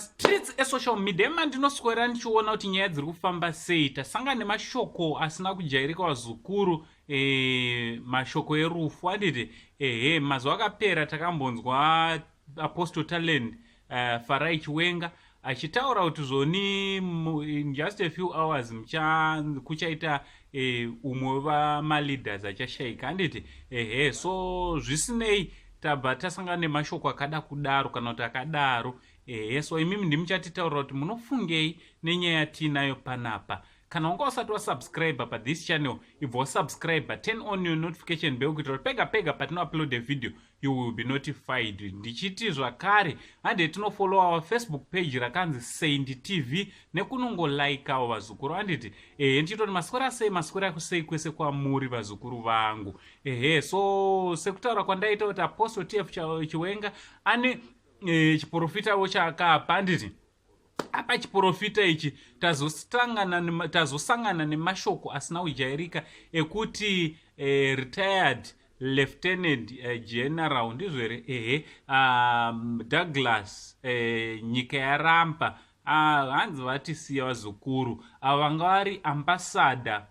Mumastreets esocial media emandinoswera ndichiona kuti nyaya dziri kufamba sei, tasangana nemashoko asina kujairika, vazukuru. Mashoko erufu, handiti? Ehe, mazuva akapera takambonzwa Apostle Talent Farai Chiwenga achitaura kuti zvoni in just a few hours kuchaita umwe wevamaleaders achashayika, handiti? Ehe, so zvisinei, tabva tasangana nemashoko akada kudaro kana kuti akadaro. Ehe, so imimi ndimuchatitaurira kuti munofungei nenyaya yatiinayo panapa. Kana wanga usati wasubscribe pathis channel, ibva wasubscribe, turn on your notification bell kuitira kuti pega pega patinoupload a video you will be notified. Ndichiti zvakare, hande tinofollow our Facebook page rakanzi Saint TV nekunongolikawo, vazukuru, handiti? Ehe, ndichitoti maswera sei, maswera sei kwese kwamuri, vazukuru vangu. Ehe, so sekutaura kwandaita kuti Apostle TF Chiwenga ane chiprofitawo chaakapa, handiti? Apa chiprofita ichi tazosangana nemashoko asina kujairika ekuti retired Lieutenant General, ndizvo here? Ehe, Douglas Nyika Yaramba, hanzi vatisiya, vazukuru. Ava vanga vari ambassador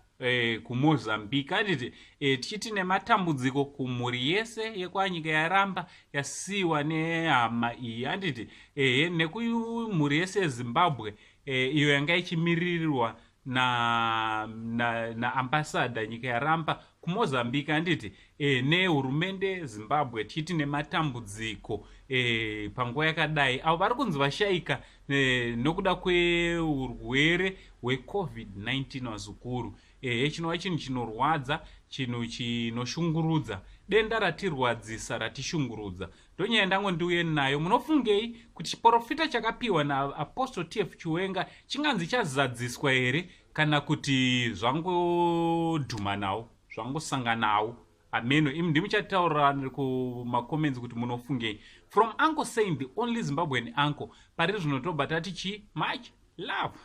kuMozambique, handiti? Tichiti nematambudziko kumhuri yese yekwaNyika Yaramba yasiyiwa nehama iyi, handiti? Ehe, nekumhuri yese yeZimbabwe iyo yanga ichimiririrwa naambassador na, na Nyika Yaramba kuMozambique, handiti? Nehurumende yeZimbabwe, tichiti nematambudziko panguva yakadai. Avo vari kunzi vashayika nokuda kweurwere hweCovid-19, vazukuru. Ehe, chinova chinhu chinorwadza, chinhu chinoshungurudza, denda ratirwadzisa, ratishungurudza. Ndonyaya ndango ndiuye nayo. Munofungei kuti chiprofita chakapiwa naApostle TF Chiwenga chinganzi chazadziswa here, kana kuti zvangodhuma nawo, zvangosanganawo? Ameno, imi ndimuchataurira kumacomments kuti munofungei. From Uncle Saint, the only Zimbabwean uncle pari zvino, tobva tati chi much love.